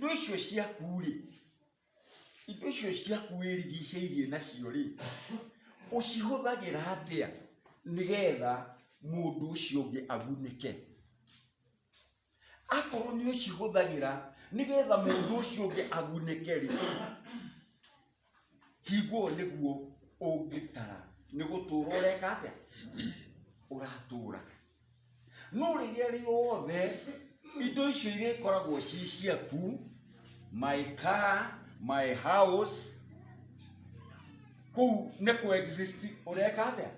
Indo icio ciaku rĩ, indo icio ciaku wĩrigicĩirie nacio rĩ, ũcihũthagĩra atĩa nĩgetha mũndũ ũcio ũngĩ agunĩke? Akorwo nĩ ũcihũthagĩra nĩgetha mũndũ ũcio ũngĩ agunĩke rĩ, hingo ĩyo nĩguo ũngĩtara nĩ gũtũra ũreka atĩa? Ũratũra. No rĩrĩa rĩothe indo icio irĩkoragwo ci ciaku, my car, my house, kũu nĩ kũ exist ũreka atĩa?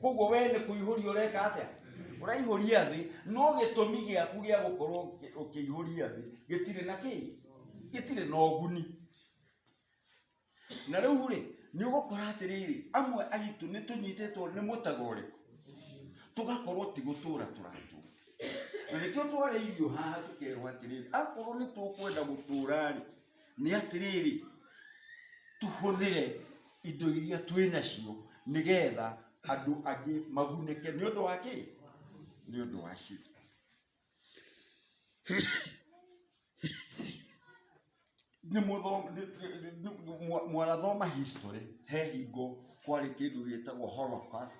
Koguo we nĩ kũihũria ũreka atĩa? Ũraihũria thĩ, no gĩtũmi gĩaku gĩa gũkorwo ũkĩihũria thĩ gĩtirĩ na kĩ? Gĩtirĩ na ũguni. Na rĩu rĩ, nĩ ũgũkora atĩrĩrĩ, amwe aitũ nĩ tũnyitĩtwo nĩ mũtego ũrĩkũ? Tũgakorwo ti gũtũra tũratũra. Na nĩkĩo twarĩirio haha tũkerwo atĩrĩrĩ, akorwo nĩ tũkwenda gũtũra rĩ, nĩ atĩrĩrĩ, tũhũthĩre indo iria twĩ nacio nĩgetha andũ angĩ magunĩke nĩ ũndũ wa kĩ? Nĩ ũndũ wacio. Nĩ mũtho- nĩ- nĩ- nĩ- mwanathoma history, he hingo kwarĩ kĩndũ gĩtagwo Holocaust.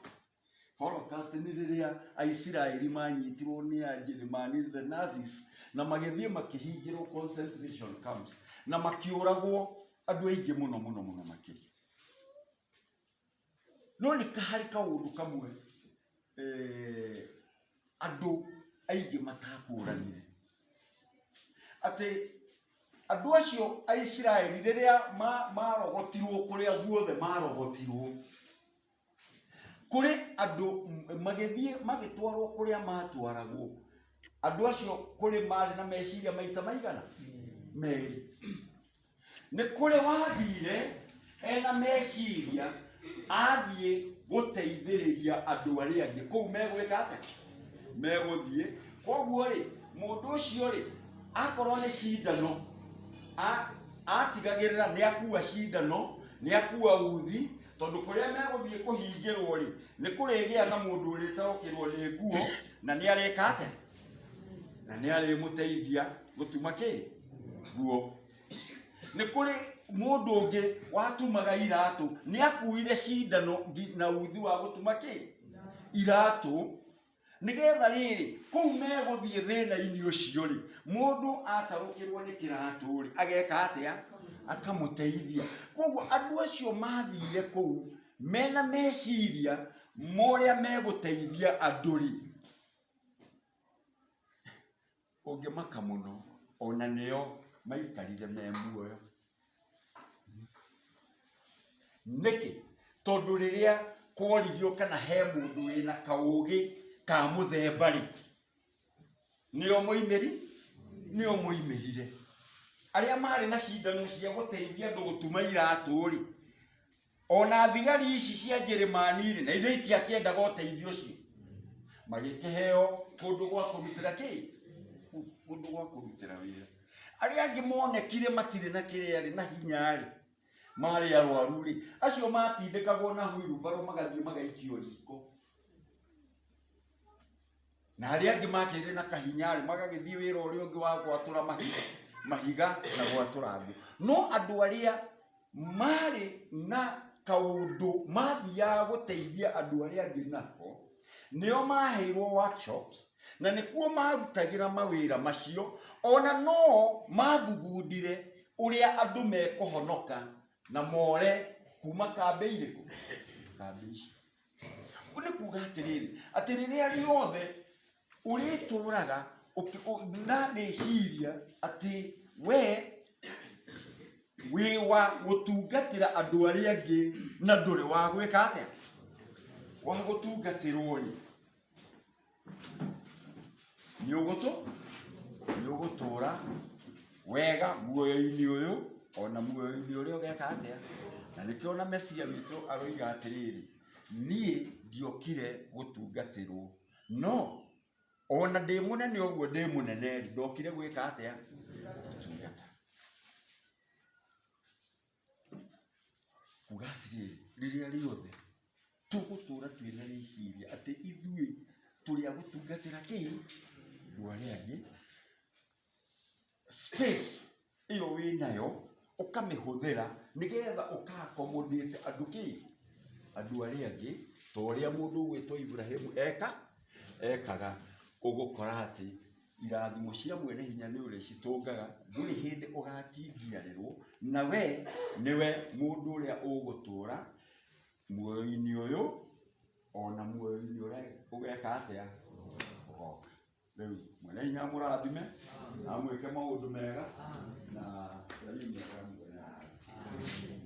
Holocaust nĩ rĩrĩa Aisiraeli manyitirwo nĩ Anjĩrĩmani, the Nazis, na magĩthiĩ makĩhingĩrwo concentration camps na makĩũragwo andũ aingĩ mũno mũno mũno makĩria. No nĩ harĩ kaũndũ kamwe andũ aingĩ matakũranire, atĩ andũ acio a Isiraeli rĩrĩa marogotirwo kũrĩa guothe marogotirwo, kũrĩ andũ magĩthiĩ magĩtwarwo kũrĩa matwaragwo, andũ acio kũrĩ marĩ na meciria maita maigana? Merĩ. Nĩ kũrĩ wathire ena meciria athiĩ gũteithĩrĩria andũ arĩa angĩ kũu megwĩka atĩa? Megũthiĩ. Koguo rĩ, mũndũ ũcio rĩ, akorwo nĩ cindano, atigagĩrĩra nĩ akua cindano, nĩ akua uthi, tondũ kũrĩa megũthiĩ kũhingĩrwo rĩ, nĩ kũrĩgĩa na mũndũ ũrĩtaũkĩrwo nĩ nguo na nĩ arĩka atĩa? Na nĩ arĩmũteithia gũtuma kĩ? Nguo. Nĩ kũrĩ mũndũ ũngĩ watumaga iratũ, nĩ akuire cindano na uthi wa gũtuma kĩ? Iratũ. Nĩgetha rĩrĩ, kũu megũthiĩ thĩna-inĩ ũcio rĩ, mũndũ atarũkĩrwo nĩ kĩratũ rĩ, ageka atĩa? Akamũteithia. Koguo andũ acio mathire kũu mena meciria ma ũrĩa megũteithia andũ rĩ, ũngĩmaka mũno ona nĩo maikarire me muoyo. Nĩkĩ? Tondũ rĩrĩa kworirio kana he mũndũ wĩna kaũgĩ ka mũthemba rĩ, nĩo moimĩri nĩo moimĩrire. Arĩa marĩ na cindano cia gũteithia andũ gũtuma iratũ rĩ, Ona thigari ici cia Njĩrĩmani-rĩ, na ithe itiakĩendaga ũteithio ũcio, magĩkĩheo kũndũ gwa kũrutĩra kĩ? Kũndũ gwa kũrutĩra wĩra. Arĩa angĩ monekire matirĩ na kĩrĩa-rĩ, na hinya-rĩ, marĩ arwaru-rĩ, acio matindĩkagwo na huirubarũ magathiĩ magaikio riko. Na arĩa angĩ makĩrĩ na kahinya-rĩ, magagĩthiĩ wĩra ũrĩa ũngĩ wa gwatũra mahiga na gwatũra ngũ. No andũ arĩa marĩ na kaũndũ mathiaga gũteithia andũ arĩa angĩ nako, nĩo maheirwo workshops, na nĩkuo marutagĩra mawĩra macio, ona no mathugundire ũrĩa andũ mekũhonoka na more kuma kambĩ irĩkũ? Kambĩ icio. Ũguo nĩ kuga atĩrĩrĩ, atĩ rĩrĩa rĩothe ũrĩtũraga na rĩciria atĩ we wĩ wa gũtungatĩra andũ arĩa angĩ na ndũrĩ wa gwĩka atĩa? Wa gũtungatĩrwo rĩ, nĩ ũgũtũ nĩ ũgũtũra wega muoyo-inĩ ũyũ ona muoyo-inĩ ũrĩa ũgeka atĩa? Na nĩkĩo ona Mesia witũ aroiga atĩrĩrĩ, niĩ ndiokire gũtungatĩrwo, no ona ndĩ mũnene ũguo ndĩ mũnene rĩ, ndokire gwĩka atĩa? Gũtungata. Kuga atĩrĩrĩ, rĩrĩa rĩothe tũgũtũra twĩna rĩciria atĩ ithuĩ tũrĩ a gũtungatĩra kĩ? Andũ arĩa angĩ. Space. ĩyo wĩnayo ũkamĩhũthĩra nĩgetha ũka accommodate andũ kĩ andũ arĩa angĩ ta ũrĩa mũndũ ũgwĩtwo Iburahĩmu eka ekaga ũgũkora atĩ irathimo cia mwene hinya nĩ ũrĩcitũngaga ndũrĩ hĩndĩ ũgatingiarĩrwo na we nĩwe mũndũ ũrĩa ũgũtũra muoyo-inĩ ũyũ ona muoyo-inĩ ũrĩa ũgeka atĩa ũgoka rĩu mwene hinya amũrathime na amwĩke maũndũ mega na Ngai nĩ akamuona.